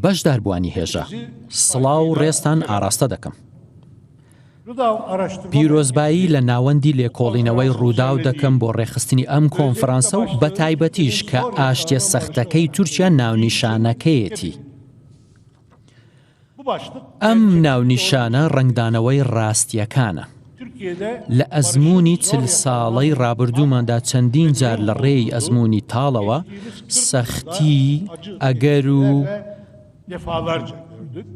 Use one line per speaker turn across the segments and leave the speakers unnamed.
بەشداربووانی هێژا، سڵاو و ڕێزتان ئاراستە دەکەم. پیرۆزبایی لە ناوەندی لێکۆڵینەوەی ڕووداو دەکەم بۆ ڕێکخستنی ئەم کۆنفرانسە و بەتایبەتیش کە ئاشتیە سەختەکەی تورکیا ناونیشانەکەیەتی. ئەم ناونیشانە ڕەنگدانەوەی ڕاستییەکانە. لە ئەزموونی چل ساڵەی ڕابردووماندا چەندین جار لە ڕێی ئەزموونی تاڵەوە سەختی، ئەگەر و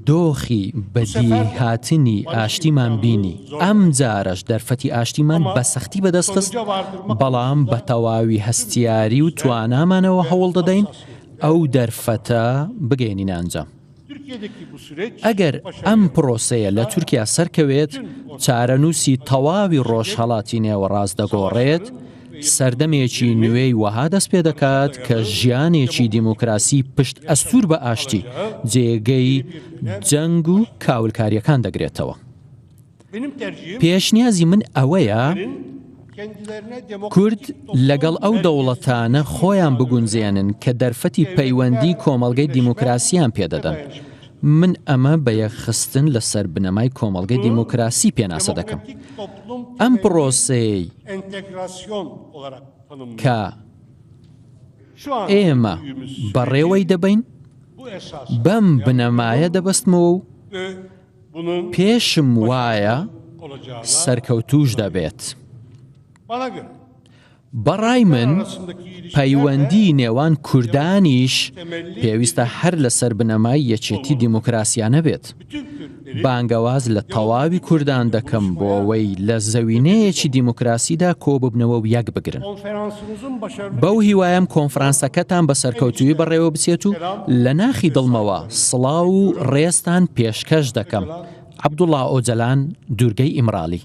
دۆخی بەدیهاتنی ئاشتیمان بینی. ئەمجارەش دەرفەتی ئاشتیمان بە سەختی بەدەستخست، بەڵام بە تەواوی هەستیاری و توانامانەوە هەوڵدەدەین ئەو دەرفەتە بگەیەنینە ئەنجام. ئەگەر ئەم پرۆسەیە لە تورکیا سەرکەوێت، چارەنووسی تەواوی ڕۆژهەڵاتی نێوەڕاست دەگۆڕێت، سەردەمێکی نوێی وەها دەست پێدەکات کە ژیانێکی دیموکراسی پشت ئەستوور بە ئاشتی جێگەی جەنگ و کاولکارییەکان دەگرێتەوە. پێشنیازی من ئەوەیە کورد لەگەڵ ئەو دەوڵەتانە خۆیان بگونجێنن کە دەرفەتی پەیوەندی کۆمەڵگەی دیموکراسییان پێدەدەن. من ئەمە بە یەکخستن لەسەر بنەمای کۆمەڵگەی دیموکراسی پێناسە دەکەم. ئەم پرۆسەیەی کە ئێمە بەڕێوەی دەبەین، بەم بنەمایە دەبەستمەوە و پێشم وایە سەرکەوتووش دەبێت. بەڕای من پەیوەندی نێوان کوردانیش پێویستە هەر لەسەر بنەمای یەکێتی دیموکراسیانە بێت. بانگەواز لە تەواوی کوردان دەکەم بۆ ئەوەی لە زەوینەیەکی دیموکراسیدا کۆببنەوە و یەکبگرن. بەو هیوایەم کۆنفرانسەکەتان بە سەرکەوتوویی بەڕێوە بچێت و لە ناخی دڵمەوە سڵاو و ڕێزتان پێشکەش دەکەم. عەبدوڵا ئۆجەلان، دوورگەی ئیمرالی.